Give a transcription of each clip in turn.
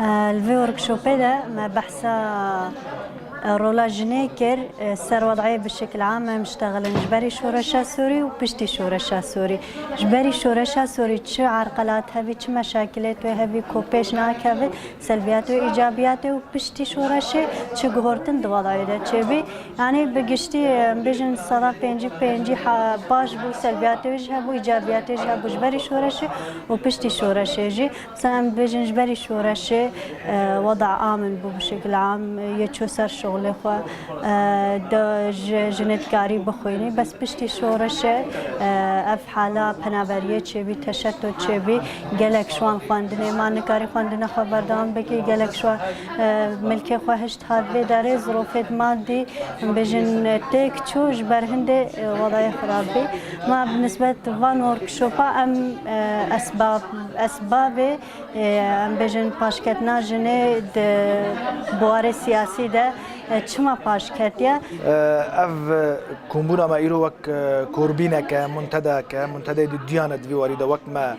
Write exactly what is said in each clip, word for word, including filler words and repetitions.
Li vê workshopê de me behsa, e, rola jinê kir, e, ser wed'ê bi şekil am em iştexilin ji berî şoreşa Sûrî û piştî şoreşa Sûrî. Ji berî şoreşa Sûrî çi erqelat hebî, çi meşakilêt wê hebî ku pêş nakevin, selbiyat wê, îcabiyatê û piştî şoreşê çi guhortin di wed'ê de çêbî. Yanî bi giştî, em bêjin seda pêncî pêncî ha-, baş bû, selbiyatê wê jî hebû, îcabiyatê jî hebû ji berî şoreşê û piştî şoreşê jî. Mesela em bêjin ji berî şoreşê, e, weda amin bû bi şekil am, e, yê çû ser şixulê xwe, e, de ji, jinê dikarî bixwînî. Bes piştî şoreşê, e, ev hala penaberiyê çêbî, teşeto çêbî. Gelek şwan xwendinê ma nikarî xwendina xwe berdewam bikî. Gelek şwan, e, milkê xwe hişt hat vê derê, zirofêt madî, em bêjin, e, têk çû ji ber hindê, e, wedayê xirab bî. Ma bi nisbet van workshopa em, e, esbab, esbabê, e, em bêjin paşketina jinê di buwarê siyasî de, e, çima paş ketiye? Ev kombûna me îro wek, e, korbîneke, muntedeke, muntedeyê duduyan e di vî warî de wek me,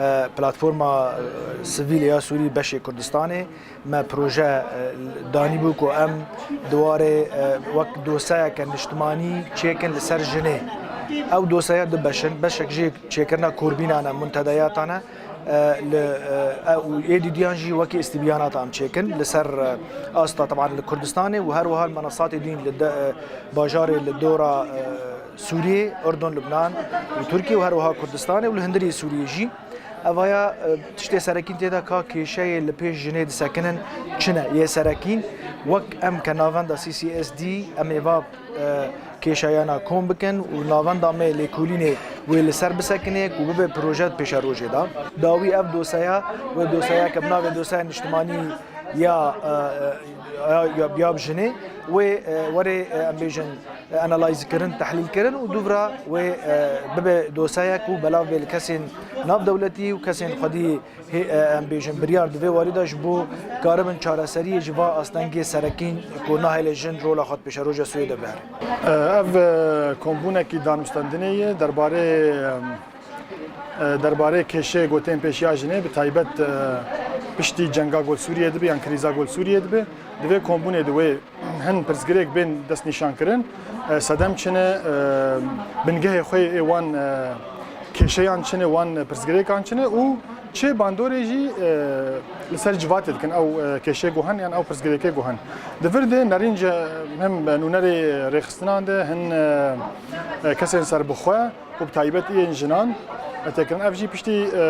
e, platforma, e, sivîlê ya Sûrî beşê Kurdistanê, me proje, e, danîbû ku em di warê, e, wek dosyayeke niştimanî çêkin li ser jinê. Ew dosyaya du beş in, beşek jê çêkirina korbînan e, muntedeyatan e, e, li, e, e, û ê dîdiyan jî wekî îstîbyanata em çêkin li ser, e, asta, teban, li Kurdistanê û her wiha li menasatê dîn li de, e, bajarê li dora, e, Sûriyê, Urdun, Lubnan û Tirkiye û her wiha Kurdistanê û li hundirê Sûriyê jî. Evaya, e, tiştê serekîn tê de ka kêşeyê li pêş jinê disekinin çi ne? Yê serekîn, wek em ke navenda C C S D, em ê va, e, kêşeyana kom bikin û navenda me lêkolînê wê li ser bisekinê ku bibe proje di pêşerojê de. Dawî ev doseya, wê doseya ke bi navê doseya niştimanî ya, e, e, ya, ya, ya jinê, wê, e, were, e, em bêjin, e, analîzkirin, tehlîlkirin û dûvra wê, e, bibe doseyek û belav bê li kesên navdewletî û kesên xwedî hê, e, em bêjin, biryar di vê warî de ji bo karibin çareseriyê ji va astengê serekîn ku nahêle jin rola xwe di pêşeroja Sûriyê de bihêle. E, ev, e, kombûnekî danûstendinê ye derbarê, e, e, derbarê kêşeyê ku tên pêşiya jinê, bi taybet, e, piştî cenga ku li Sûriyê dibe yan krîza ku li Sûriyê dibe, di vê kombûnê de wê hin pirsgirêk bên destnîşankirin. E, sedem çi ne, e, bingehê xwe yê wan, e, kêşeyan çi ne, wan pirsgirêkan çi ne û çi bandorê jî, e, li ser civatê dikin ew, e, kêşeyê ku hene yan ew pirsgirêkê ku hene. Di vir de nerîn ji hem nûnerê rêxistinan de hin, e, e, kesên serbixwe, û bi taybet yên jinan têkirin. Ev jî piştî, e,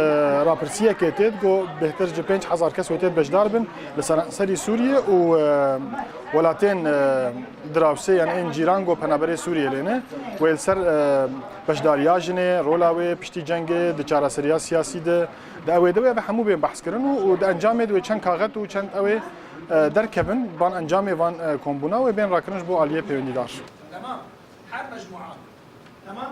rapirsiyekê tê, ku bêhtir ji pênc hezar kes wê tê beşdar bin li seranserî Sûriyê û, e, welatên, e, dirawsê, yan ên cîran ku penaberê Sûriyê lê ne, wê li ser, e, beşdariya jinê, rola wê piştî cengê, di çareseriya siyasî de, di ew ê de wê ev hemû bên behs kirin û, û di encamê de wê çend kaxet û çend ew ê, e, derkevin, ban encamê van, e, kombûna wê bên rakirin ji bo aliyê pêwendîdar. Tamam. Her mecmua. Tamam.